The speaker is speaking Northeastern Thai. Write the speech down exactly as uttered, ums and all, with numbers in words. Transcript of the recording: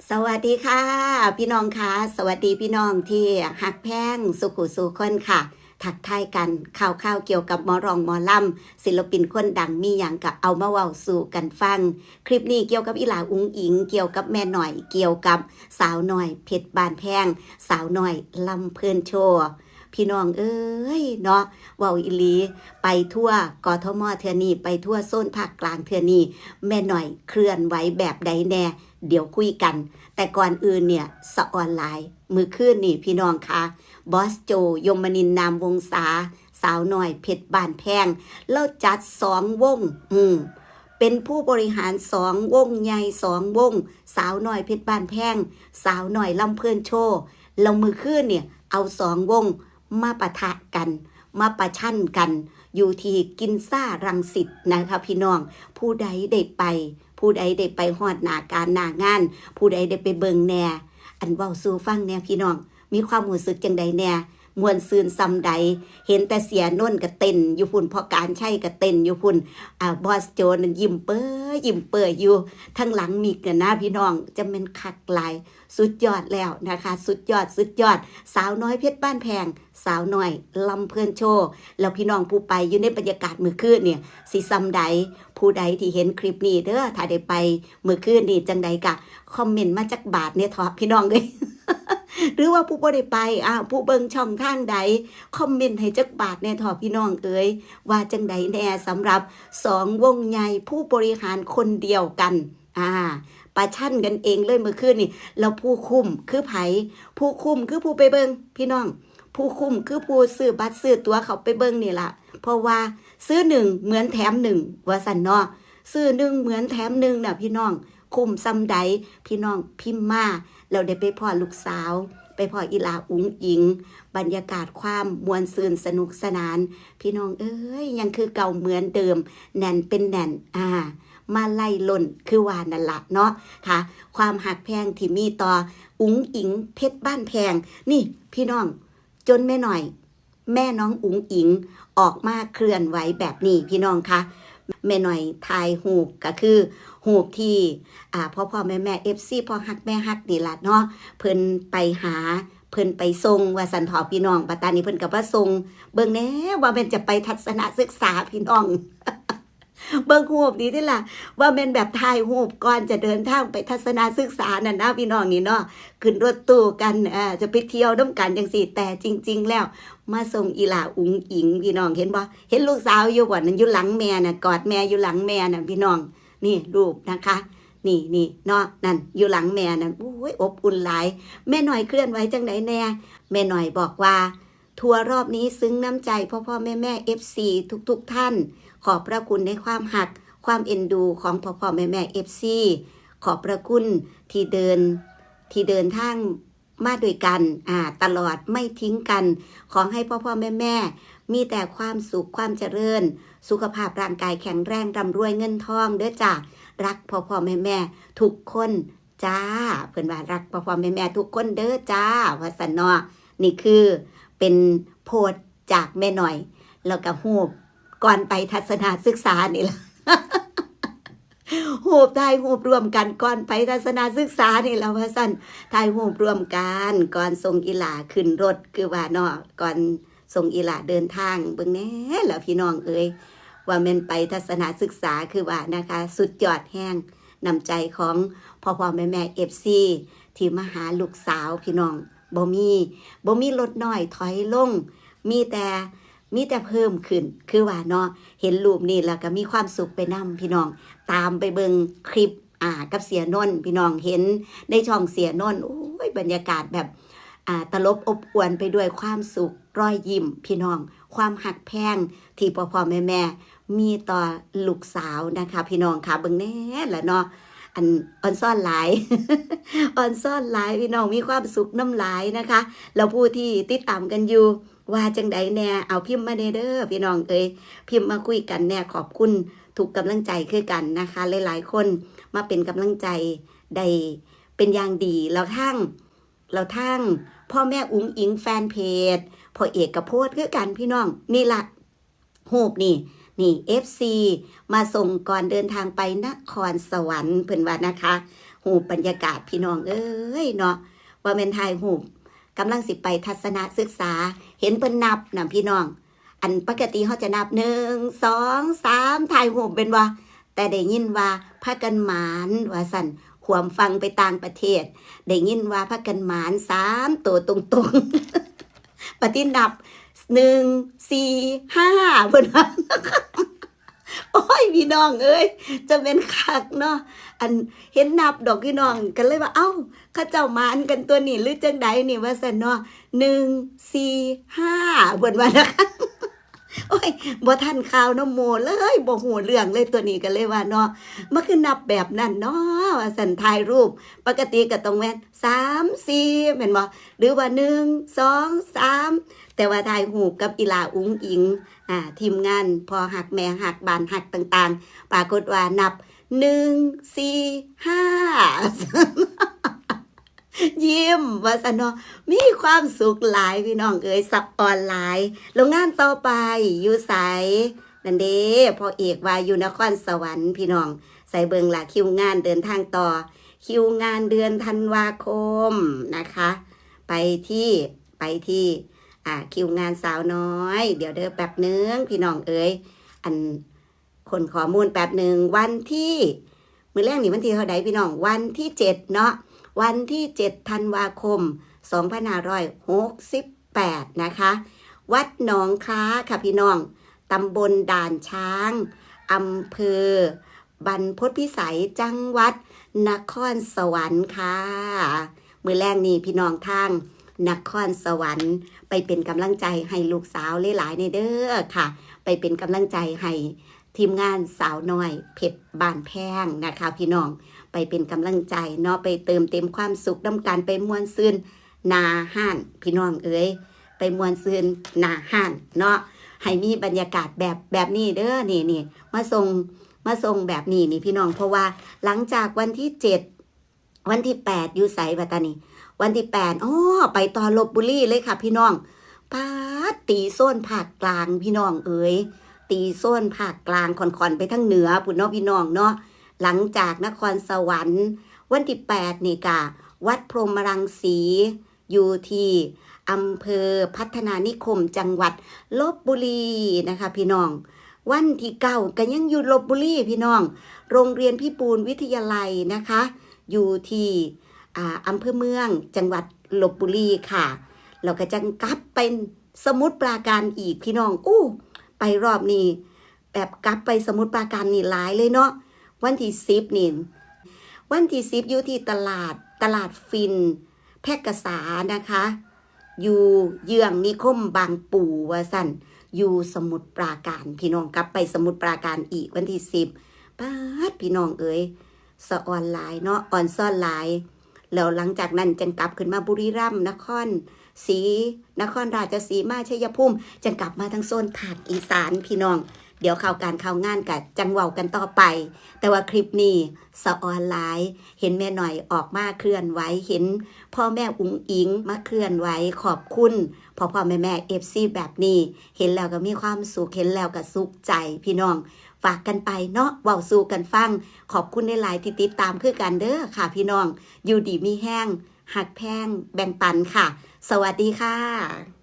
สวัสดีค่ะ พี่น้องค่ะ สวัสดีพี่น้องที่ฮักแพงสู่ผู้สู่คนค่ะ ทักทายกัน ข่าวๆเกี่ยวกับหมอร้องหมอลำ ศิลปินคนดังมีหยังก็เอามาเว้าสู่กันฟัง คลิปนี้เกี่ยวกับอีหล่าอุ๋งอิ๋ง เกี่ยวกับแม่น้อย เกี่ยวกับสาวน้อยเพชรบ้านแพง สาวน้อยลำเพลินโชว์ พี่น้องเอ้ยเนาะ เว้าอีหลี ไปทั่วกทมเทื่อนี้ ไปทั่วโซนภาคกลางเทื่อนี้ แม่น้อยเคลื่อนไหวแบบใดแน่ เดี๋ยวคุยกัน แต่ก่อนอื่นเนี่ย สะออนหลาย มื้อคืนนี่พี่น้องคะ บอสโจ ยมนินทร์ นามวงศา สาวน้อยเพชรบ้านแพง ลาวจัดสองวง อืม เป็นผู้บริหารสองวงใหญ่สองวง สาวน้อยเพชรบ้านแพง สาวน้อยลำเพลินโชว์ แล้วมื้อคืนเนี่ย เอาสองวงมาปะทะกัน มาประชันกัน อยู่ที่กินซ่ารังสิตนะคะพี่น้อง ผู้ใดได้ไป ผู้ใดได้ไปฮอดหน้าการหน้างาน ผู้ใดได้ไปเบิ่งแน่ อันเว้าสู่ฟังแน่พี่น้อง มีความรู้สึกจังใดแน่ ม่วนซื่นส่ำใด เห็นแต่เสียนนท์ก็เต้นอยู่พุ้น พ่อการชัยก็เต้นอยู่พุ้น อ่า บอสโจนั่นยิ้มเป้อยิ้มเป้ออยู่ ทางหลังมิกน่ะนะพี่น้อง จะแม่นคักหลาย สุดยอดแล้วนะคะ สุดยอด สุดยอด สาวน้อยเพชรบ้านแพง สาวน้อยลำเพลินโชว์ แล้วพี่น้องผู้ไปอยู่ในบรรยากาศมื้อคืนเนี่ย สิส่ำใด ผู้ใดที่เห็นคลิปนี้เด้อ ถ้าได้ไปมื้อคืนนี่จังใดกะคอมเมนต์มาจักบาทแน่เถาะพี่น้องเอ้ย หรือว่าผู้บ่ได้ไป อ้าว ผู้เบิ่งช่องทางใด คอมเมนต์ให้จักบาทแน่เถาะพี่น้องเอ้ย ว่าจังใดแน่สำหรับสองวงใหญ่ผู้บริหารคนเดียวกัน อ่า ประชันกันเองเลยมื้อคืนนี่ แล้วผู้คุ้มคือไผ ผู้คุ้มคือผู้ไปเบิ่ง พี่น้อง ผู้คุ้มคือผู้ซื้อบัตรซื้อตั๋วเข้าไปเบิ่งนี่ล่ะ เพราะว่าซื้อหนึ่งเหมือนแถมหนึ่ง ว่าซั่นเนาะ ซื้อหนึ่งเหมือนแถมหนึ่งน่ะพี่น้อง คุ้มส่ำใด พี่น้องพิมพ์มา แล้วได้ไปพ้อลูกสาว ไปพ้ออีหล่าอุ๋งอิ๋ง บรรยากาศความม่วนซื่นสนุกสนาน พี่น้องเอ้ย ยังคือเก่าเหมือนเดิม แน่นเป็นแน่น อ่า มาลัยล้นคือว่านั่นล่ะเนาะค่ะ ความฮักแพงที่มีต่ออุ๋งอิ๋งเพชรบ้านแพง นี่พี่น้อง จนแม่น้อย แม่น้องอุ๋งอิ๋งออกมาเคลื่อนไหวแบบนี้พี่น้องคะ แม่น้อยถ่ายรูปก็คือรูปที่ อ่า พ่อๆแม่ๆ เอฟซี พ่อฮักแม่ฮักนี่ล่ะเนาะ เพิ่นไปหา เพิ่นไปส่ง ว่าซั่นเถาะพี่น้อง บัดตานี้เพิ่นก็มาส่ง เบิ่งแหน่ว่าแม่นจะไปทัศนศึกษาพี่น้อง เบิ่งรูปนี้ติล่ะ ว่าแม่นแบบถ่ายรูปก่อนจะเดินทางไปทัศนศึกษานั่นนะพี่น้องนี่เนาะ ขึ้นรถตู้กัน เอ่อ จะไปเที่ยวนำกันจั่งซี้ แต่จริงๆแล้ว มาส่งอีหล่าอุ๋งอิ๋งพี่น้อง เห็นบ่ เห็นลูกสาวอยู่บ่ นั่นอยู่หลังแม่น่ะ กอดแม่อยู่หลังแม่น่ะพี่น้อง นี่รูปนะคะ นี่ นี่เนาะ นั่นอยู่หลังแม่นั่น โอ้ย อบอุ่นหลาย แม่น้อยเคลื่อนไหวจังใดแน่ แม่น้อยบอกว่า ทัวร์รอบนี้ซึ้งน้ำใจพ่อๆแม่ๆ เอฟซี ทุกๆท่าน ขอบพระคุณในความฮัก ความเอ็นดูของพ่อๆแม่ๆ เอฟซี ขอบพระคุณที่เดิน ที่เดินทางมาด้วยกัน อ่า ตลอดไม่ทิ้งกัน ขอให้พ่อๆแม่ๆ มีแต่ความสุขความเจริญ สุขภาพร่างกายแข็งแรง ร่ำรวยเงินทองเด้อจ้า รักพ่อๆแม่ๆทุกคนจ้า เพิ่นว่ารักพ่อๆแม่ๆทุกคนเด้อจ้า ว่าซั่นเนาะ นี่คือเป็นโพสต์จากแม่น้อย แล้วก็รูปก่อนไปทัศนศึกษานี่ล่ะ รูปถ่ายรูปร่วมกันก่อนไปทัศนศึกษานี่ล่ะ ว่าซั่น ถ่ายรูปร่วมกันก่อนส่งอีหล่าขึ้นรถ คือว่าเนาะ ก่อนส่งอีหล่าเดินทาง เบิ่งแหน่ล่ะพี่น้องเอ้ย ว่าแม่นไปทัศนศึกษา คือว่านะคะ สุดยอดแฮง น้ำใจของพ่อๆแม่ๆ เอฟซี ที่มาหาลูกสาวพี่น้อง บ่มี บ่มีลดน้อยถอยลง มีแต่ มีแต่เพิ่มขึ้น คือว่าเนาะ เห็นรูปนี้แล้วก็มีความสุขไปนำพี่น้อง ตามไปเบิ่งคลิป อ่า กับเสียนนท์ พี่น้องเห็นในช่องเสียนนท์ โอ้ย บรรยากาศแบบ อ่า ตลบอบอวลไปด้วยความสุข รอยยิ้ม พี่น้อง ความฮักแพงที่พ่อๆแม่ๆมีต่อลูกสาวนะคะ พี่น้องค่ะ เบิ่งแหน่ล่ะเนาะ อันอ่อนซ้อนหลาย อ่อนซ้อนหลาย พี่น้องมีความสุขนำหลายนะคะ แล้วผู้ที่ติดตามกันอยู่ ว่าจังใดแหน่ เอาพิมพ์มาแหน่เด้อ พี่น้องเอ้ย พิมพ์มาคุยกันแหน่ ขอบคุณทุกกำลังใจคือกันนะคะ หลายๆคนมาเป็นกำลังใจได้เป็นอย่างดี แล้วทาง แล้วทางพ่อแม่อุ๋งอิ๋งแฟนเพจ พ่อเอกก็โพสต์คือกันพี่น้อง นี่ล่ะ รูปนี่ นี่ เอฟซี มาส่งก่อนเดินทางไปนครสวรรค์ เพิ่นว่านะคะ รูปบรรยากาศพี่น้องเอ้ยเนาะ ว่าแม่นถ่ายรูป กำลังสิไปทัศนศึกษา เห็นเพิ่นนับนะพี่น้อง อันปกติเขาจะนับหนึ่ง สอง สาม ถ่ายรูปเป็นบ่ แต่ได้ยินว่าพากันหมานว่าซั่น ขวมฝั่งไปต่างประเทศ ได้ยินว่าพากันหมานสามตัวตรงๆ ปฏินับหนึ่ง สี่ ห้า เพิ่นว่า โอ้ย พี่น้องเอ้ย จะเป็นคักเนาะ อันเห็นนับดอกพี่น้อง ก็เลยว่า เอ้า เขาเจ้าหมานกันตัวนี้หรือจังใดนี่ ว่าซั่นเนาะ หนึ่ง สี่ ห้า เพิ่นว่านะคะ โอ้ย บ่ทันข่าวนำหมู่เลย บ่ฮู้เรื่องเลยตัวนี้ ก็เลยว่าเนาะ มันคือนับแบบนั้นเนาะ ว่าซั่น ถ่ายรูป ปกติก็ต้องแม่น สาม สี่ แม่นบ่ หรือว่า หนึ่ง สอง สาม แต่ว่าถ่ายรูปกับอีหล่าอุ๋งอิ๋ง อ่า ทีมงานพ่อฮักแม่ฮักบ้านฮักต่างๆ ปรากฏว่านับ หนึ่ง สี่ ห้า ยิ้ม ว่าซั่นเนาะ มีความสุขหลายพี่น้องเอ้ย สะออนหลาย แล้วงานต่อไปอยู่ไส นั่นเด้ พ่อเอกว่าอยู่นครสวรรค์พี่น้อง ใส่เบิ่งล่ะ คิวงานเดินทางต่อ คิวงานเดือนธันวาคมนะคะ ไปที่ ไปที่ อ่า คิวงานสาวน้อย เดี๋ยวเด้อแป๊บหนึ่งพี่น้องเอ้ย อัน ค้นข้อมูลแป๊บหนึ่ง วันที่ มื้อแรกนี่วันที่เท่าใดพี่น้อง วันที่เจ็ดเนาะ วันที่เจ็ดธันวาคม สองพันห้าร้อยหกสิบแปด นะคะ วัดหนองคล้าค่ะพี่น้อง ตำบลด่านช้าง อำเภอบรรพตพิสัย จังหวัดนครสวรรค์ค่ะ มื้อแรกนี่พี่น้องทางนครสวรรค์ ไปเป็นกำลังใจให้ลูกสาวหลายๆ แหน่เด้อค่ะ ไปเป็นกำลังใจให้ทีมงานสาวน้อยเพชรบ้านแพงนะคะพี่น้อง ไปเป็นกำลังใจเนาะ ไปเติมเต็มความสุขนำกัน ไปม่วนซื่นหน้าฮ้านพี่น้องเอ้ย ไปม่วนซื่นหน้าฮ้านเนาะ ให้มีบรรยากาศแบบ แบบนี้เด้อ นี่ นี่ มาส่ง มาส่งแบบนี้นี่พี่น้อง เพราะว่าหลังจากวันที่เจ็ด วันที่แปด อยู่ไสบัดตานี่ วันที่แปด อ้อ ไปต่อลพบุรีเลยค่ะพี่น้อง ป๊าด ตีโซนภาคกลางพี่น้องเอ๋ย ตีโซนภาคกลาง ค่อนๆ ไปทางเหนือพุ้นเนาะพี่น้องเนาะ หลังจากนครสวรรค์ วันที่แปด นี่กะ วัดพรหมรังสี อยู่ที่อำเภอพัฒนานิคม จังหวัดลพบุรีนะคะพี่น้อง วันที่เก้า ก็ยังอยู่ลพบุรีพี่น้อง โรงเรียนพิบูลวิทยาลัยนะคะ อยู่ที่ อ่า อำเภอเมือง จังหวัดลพบุรีค่ะ แล้วก็จั่งกลับไปสมุทรปราการอีกพี่น้อง อู้ ไปรอบนี้ แบบกลับไปสมุทรปราการนี่หลายเลยเนาะ วันที่สิบ นี่ วันที่สิบ อยู่ที่ตลาด ตลาดฟิน แพร่กษานะคะ อยู่เยื้องนิคมบางปูว่าซั่น อยู่สมุทรปราการ พี่น้องกลับไปสมุทรปราการอีกวันที่สิบ ป๊าด พี่น้องเอ๋ย สะออนหลายเนาะ ออนซอนหลาย แล้วหลังจากนั้นจั่งกลับขึ้นมาบุรีรัมย์ นครศรี นครราชสีมา ชัยภูมิ จั่งกลับมาทางโซนภาคอีสานพี่น้อง เดี๋ยวข่าวการข่าวงานกะจั่งเว้ากันต่อไป แต่ว่าคลิปนี้สะออนหลาย เห็นแม่น้อยออกมาเคลื่อนไหว เห็นพ่อแม่อุ๋งอิ๋งมาเคลื่อนไหว ขอบคุณพ่อๆแม่ๆ เอฟซี แบบนี้ เห็นแล้วก็มีความสุข เห็นแล้วก็สุขใจพี่น้อง ฝากกันไปเนาะ เว้าสู่กันฟัง ขอบคุณหลายๆที่ติดตามคือกันเด้อค่ะพี่น้อง อยู่ดีมีแฮง ฮักแพง แบ่งปันค่ะ สวัสดีค่ะ